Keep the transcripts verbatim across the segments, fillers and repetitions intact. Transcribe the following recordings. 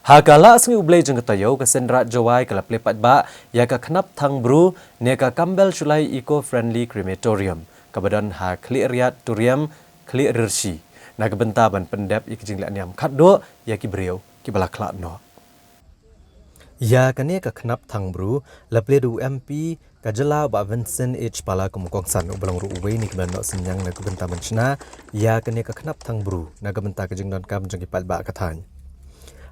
Ha ka la sngi U Blei jong ka taïew, ka Seiñ Raij Jowai ka la plie paidbah ïa ka khnap thang bru ne ka Campbell Shullai Eco Friendly Crematorium kaba don ha Khliehriat Turiam, Khliehrirshi, na ka bynta ban pyndep ïa ka jingleh niam khatduh ïa ki briew kiba la khlad noh. Ïa kane ka khnap thang bru la plie da u M P ka jylla u Bah Vincent H Pala kum u kongsan, uba long ruh uwei na ki nongshna synñiang na ka bynta ban shna ïa kane ka khnap thang bru na ka bynta ka jingdonkam jong ki paidbah ka thaiñ.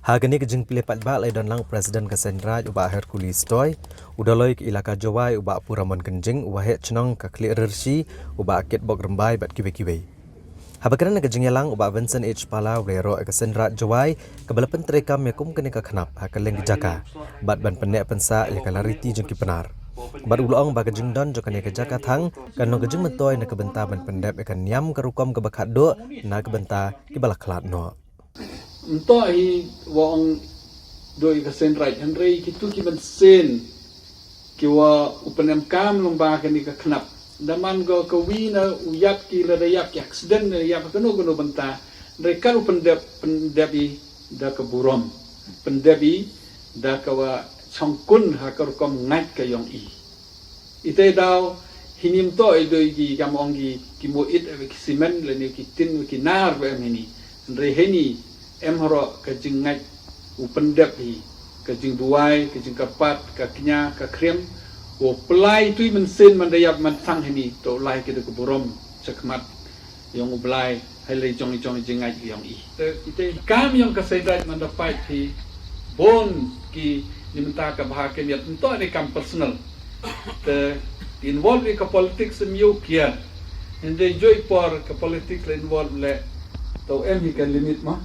Ha kane ka jingplie paidbah la ïadon lang u President ka Seiñ Raij u Bah Hercules Toi, u Dolloi ka Elaka Jowai u Bah Puramon Kynjing, u Waheh Chnong ka Khliehrirshi u Bah Kitbok Rymbai bad kiwei kiwei. Haba kren ha ka jingïalang, u Bah Vincent H Pala u la ïaroh ïa ka Seiñ Raij Jowai kaba la pyntreikam ïa kum kane ka khnap ha kylleng ki jaka bad ban pynneh pynsah ïa ka lariti jong ki Pnar. Bad u la ong ba ka jingdon jong kane ka jaka thang kan long ka jingmyntoi na ka bynta ban pyndep ïa ka niam ka rukom kaba khatduh na ka bynta kiba la khlad noh. Ym toh hi wa ong dei ka Seiñ Raij, hynrei kito ki mynsiem ki wa u pynemkam lyngba kane ka khnap. Da man ko ka wi na u ïap ki, lada ïap ki accident ne ïap kano kano bynta, hynrei kan u pyndep, pyndep i da ka burom, pyndep i da ka wa shongkun ha ka rukom ngait ka yong i. Ite daw hini ym toh i dei ki, kam ong ki, ki mo it, eh, ki simen lane ki tin, ki nar ba em hini. Hynrei hini em haroh ka jingngait u pyndep hi, ka jingduwai, ka jingkyrpad, ka kñia, ka khriam. U plie tu i mynsiem man da ïap man thang hini, to u lai ki da ka burom shakhmat yong u Blai ha lei jong i, jong i jingngait yong i. Te, te kam yong ka Seiñ Raij man da pait hi bun ki, ni mynta ka bha ka miat, ym toh ni kam personal. Te involve ïa ka politics ym ïoh kiar. Hynrei joi por ka politics la involve leh, to em hi ka limit ma.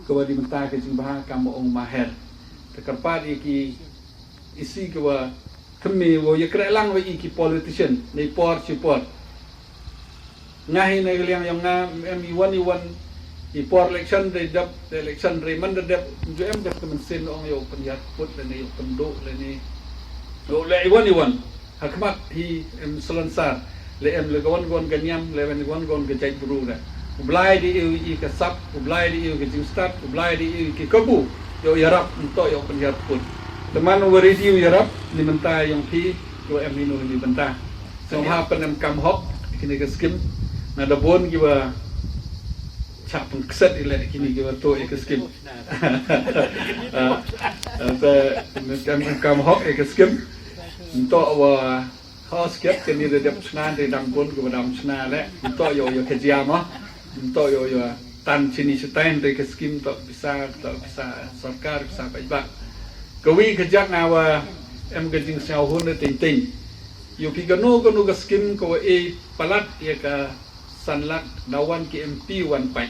Ka wa di mynta ka jingbha kam ong maher. Te kyrpad ïa ki isi ka wa thymmai wa ïa kre lang wa i ki politician nei por shi por. Nga hi na ka liang yong nga em i wan i wan i por election dei dep, election dei man da dep, ju em dep ka mynsiem ong ïa u pynïar put lane ïa u pynduh lane ïa u leh i wan i wan. Ha khmat hi em salonsar le em le ka wan ka wan ka niam le wan ka wan ka wan ka jaitbru da. U Blai dei ïa u i ka sap, u Blai dei ïa u ka jingstad, u Blai dei ïa u ki kabu ïa u ïarap, ym toh ïa u pynïar put. Te man u wa ready u ïarap ni mynta yong phi, ki wa em hi nu ni mynta. Sngewbha pynemkam hok kini ka skim. Nga da bun ki wa chap pynkhset i leh kini ki wa tuh i ka skim. Ah, ah, te pynemkam hok i ka skim. Ym toh wa ho skep kini da dep shna, da dang bun ki wa dang shna leh. Ym toh ïa u ïa ka jia ma. Ym toh ïa u ïa tan chini chitai, hynrei ka skim toh pisa, toh pisa sorkar, pisa paidbah. Ka wi ka jaka nga wa em ka jingsngewhun da teng teng. Ïoh phi kano kano ka skim ka wa e palat ïa ka san lak da wan ki M P wan pait.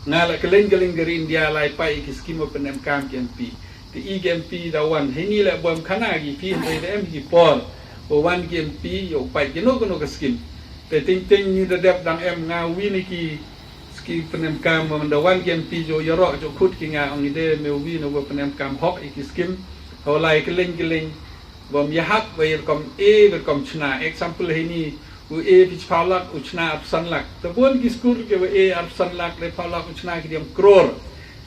Nga la kylleng kylleng ka ri India lai pait ïa ki skim wa pynemkam ki M P. Te i ki M P da wan, heini leh bym khana ki phi, hynrei da em ki por wa wan ki M P ïoh pait kino kino ka skim. Te teng teng ni da dep dang em, nga wi ni ki skim pynemkam wa da wan ki M P ju ïaroh ju khut ki, nga ong i de me wi na wa pynemkam hok ïa ki skim. Ho lai kylleng kylleng bym ïahap wa ïa rukom e, wa rukom chna. Example heini u e phi chiphaw lak, u chna arphew san lak. Te bun ki skul ki wa e arphew san lak, le phaw lak u chna ki diang kror.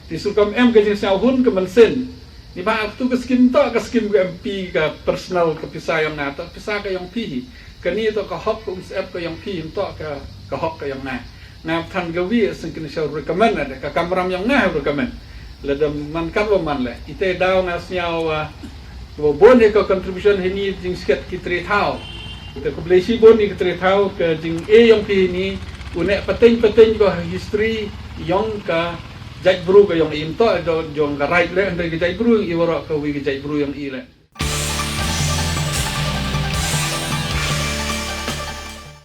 Te su kam em ka jingsngewhun ka mynsiem. Ni ba tu ka skim toh ka skim ka M P ka personal ka pisa yong nga, toh pisa ka yong phi hi. Kani toh ka hok ka umsyep ka yong phi, toh ka, ka hok ka yong nga. Nga than ka wi sing kini sha recommend ada ka kamram yong nga recommend. Lada man kat wa man leh. Ite daw nga sngew wa, wa bun hi ka contribution heini jingskhet ki tre thaw. Te khublei shibun ni ki tre thaw ka jing e yong phi heini, u neh pateng pateng ka history yong ka jaitbru ka yong i, ym toh jong ka raij leh, hynrei ka jaitbru yong i waroh ka wi ka jaitbru yong i leh.